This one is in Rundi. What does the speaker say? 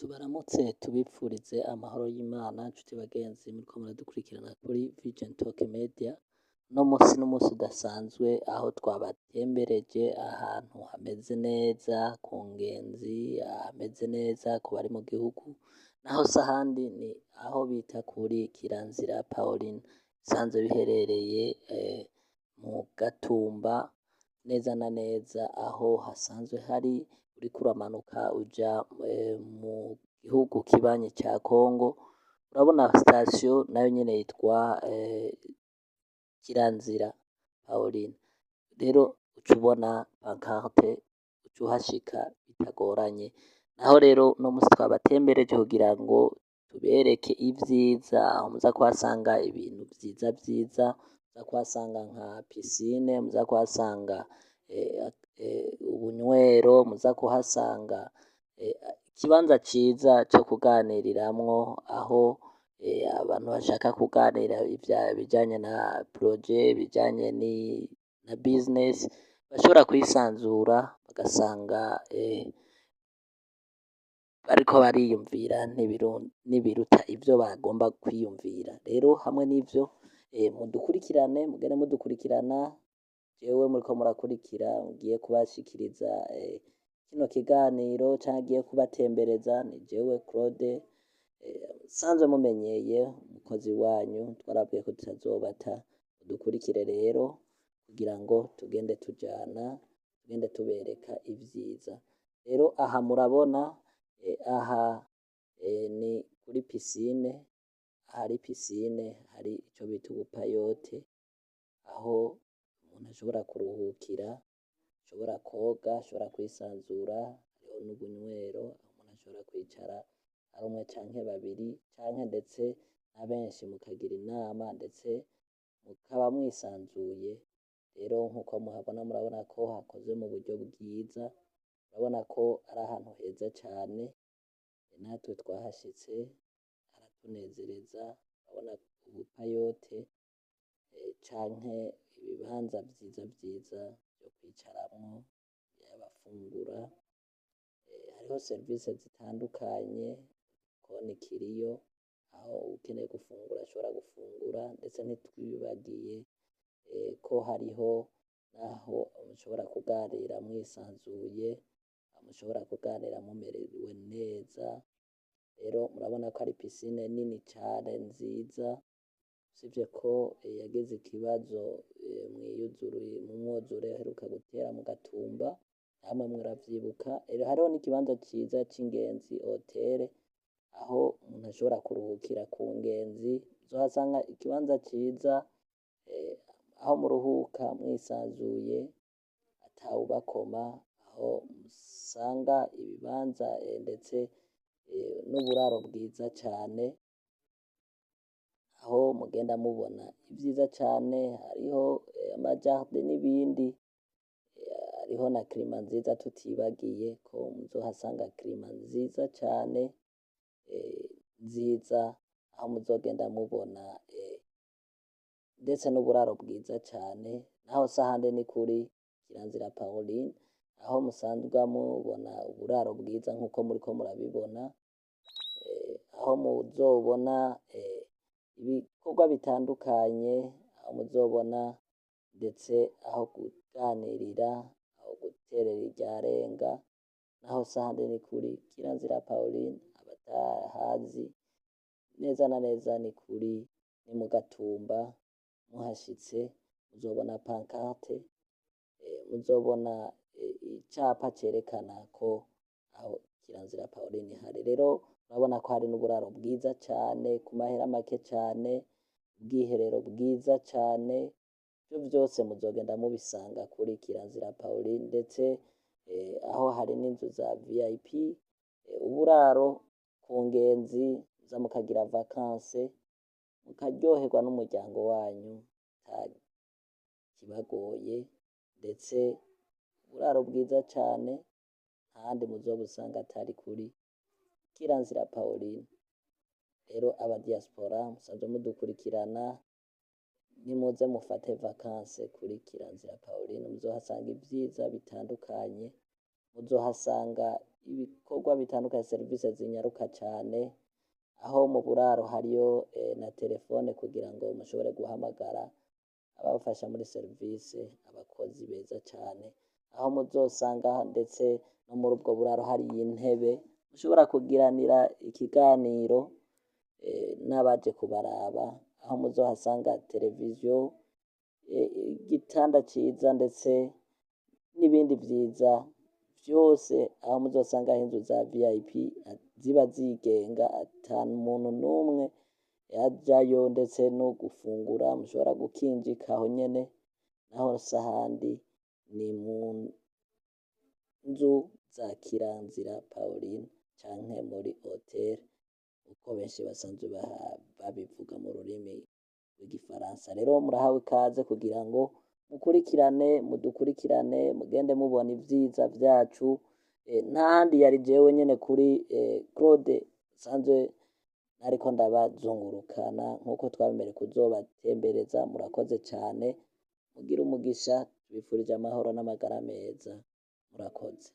Tubaramutse tubipfurize amahoro y'Imana nshuti bagenzi muriko muradukurikirana kuri Vision Talk Media. Uno musi n'umusi udasanzwe aho twabatembereje ahantu hameze neza ku ngenzi, hameze neza ku bari mu gihugu, naho se ahandi ni aho bita kuri Kiranzira Pauline, bisanzwe biherereye mu Gatumba neza na neza aho hasanzwe hari uriko uramanuka uja mu gihugu kibanyi ca Congo. Urabona sitasiyo nayo nyene yitwa Kiranzira Pauline. Rero uca ubona pancarte, uca uhashika bitagoranye. Naho rero uno musi twabatembereje kugira ngo tubereke ivyiza, aho muza kuhasanga ibintu vyiza vyiza, muza kuhasanga nka piscine, muza kuhasanga ubunywero, muza kuhasanga ikibanza ciza co kuganiriramwo, aho abantu bashaka kuganira ibijanye na projet, ibijanye na business, bashobora kwisanzura bagasanga bariko bariyumvira n'ibiruta ivyo bagomba kwiyumvira. Rero hamwe n'ivyo, mudukurikirane, mugende mudukurikirana, jewe muriko murakurikira ngiye kubashikiriza kino kiganiro canke ngiye kubatembereza ni jewe Claude, musanzwe mumenyeye, umukozi wanyu. Twarabwiye ko tutazobata, mudukurikire rero kugira ngo tugende tujana, tugende tubereka ivyiza. Rero aha murabona, aha ni kuri piscine, ahari piscine hari ico bita ubupaillote, aho umuntu ashobora kuruhukira, ashobora kwoga, ashobora kwisanzura. Hariho n'ubunywero aho umuntu ashobora kwicara ari umwe canke babiri canke ndetse na benshi, mukagira inama ndetse mukaba mwisanzuye. Rero nkuko muhabona, murabona ko hakoze mu buryo bwiza, urabona ko ari ahantu heza cane. Natwe twahashitse haratunezereza. Urabona ubupaillote canke ibibanza vyiza vyiza vyo kwicaramwo bafungura. Hariho serivise zitandukanye, igikoni kiriyo aho uwukeneye gufungura ashobora gufungura, ndetse ntitwibagiye ko hariho naho mushobora kuganira mwisanzuye, mushobora kuganira mumerewe neza. Rero murabona ko ari piscine nini cane nziza, usivye ko yagize ikibazo mu mwuzure uheruka gutera mu Gatumba, namwe muravyibuka. Hariho n'ikibanza ciza c'ingenzi hôtel, aho umuntu ashobora kuruhukira ku ngenzi. Uzohasanga ikibanza ciza aho muruhuka mwisanzuye atawubakoma, aho musanga ibibanza ndetse n'uburaro bwiza cane, aho mugenda mubona ivyiza cane. Hariho amajardin n'ibindi, hariho na climat nziza, tutibagiye ko muzohasanga climat nziza cane, nziza, aho muzogenda mubona ndetse n'uburaro bwiza cane. Naho se ahandi ni kuri Kiranzira Pauline, aho musanzwe mubona uburaro bwiza nkuko muriko murabibona, aho muzobona ibikorwa bitandukanye, aho muzobona ndetse aho kuganirira, aho guterera iryarenga. Naho se ahandi ni kuri Kiranzira Pauline. Abatahazi neza na neza ni kuri ni mu Gatumba. Muhashitse muzobona pancarte, muzobona icapa cerekana ko aho Kiranzira Pauline ihari. Rero urabona ko hari n'uburaro bwiza cane ku mahera make cane, ubwiherero bwiza cane. Ivyo vyose muzogenda mubisanga kuri Kiranzira Pauline, ndetse aho hari n'inzu za VIP, uburaro ku ngenzi, muza mukagira vacances, mukaryoherwa n'umuryango wanyu atakibagoye, ndetse uburaro bwiza cane ntahandi muzobusanga atari kuri Kiranzira Pauline. Rero aba diaspora musanzwe mudukurikirana, nimuze mufate vacances kuri Kiranzira Pauline, muzohasanga ivyiza bitandukanye, muzohasanga ibikorwa bitandukanye, serivisi zinyaruka cane, aho mu buraro hariyo na telefone kugira ngo mushobore guhamagara ababafasha muri serivisi, abakozi beza cane, aho muzosanga ndetse no muri ubwo buraro hari intebe mushobora kugiranira ikiganiro n'abaje kubaraba, aho muzohasanga televiziyo, igitanda ciza ndetse n'ibindi vyiza vyose, aho muzosanga inzu za VIP ziba zigenga ata muntu n'umwe ajayo, ndetse no gufungura mushobora gukinjika aho nyene, naho s'ahandi ni mu nzu za Kiranzira Pauline canke muri hotel uko benshi basanzwe babivuga mu rurimi rw'igifaransa. Rero murahawe ikaze kugira ngo mukurikirane, mudukurikirane, mugende mubona ivyiza vyacu. Ntahandi yari jewe nyene kuri Claude nsanzwe nariko ndabazungurukana nkuko twabemereye kuzobatembereza. Murakoze cane, mugire umugisha, tubifurije amahoro n'amagara meza, murakoze.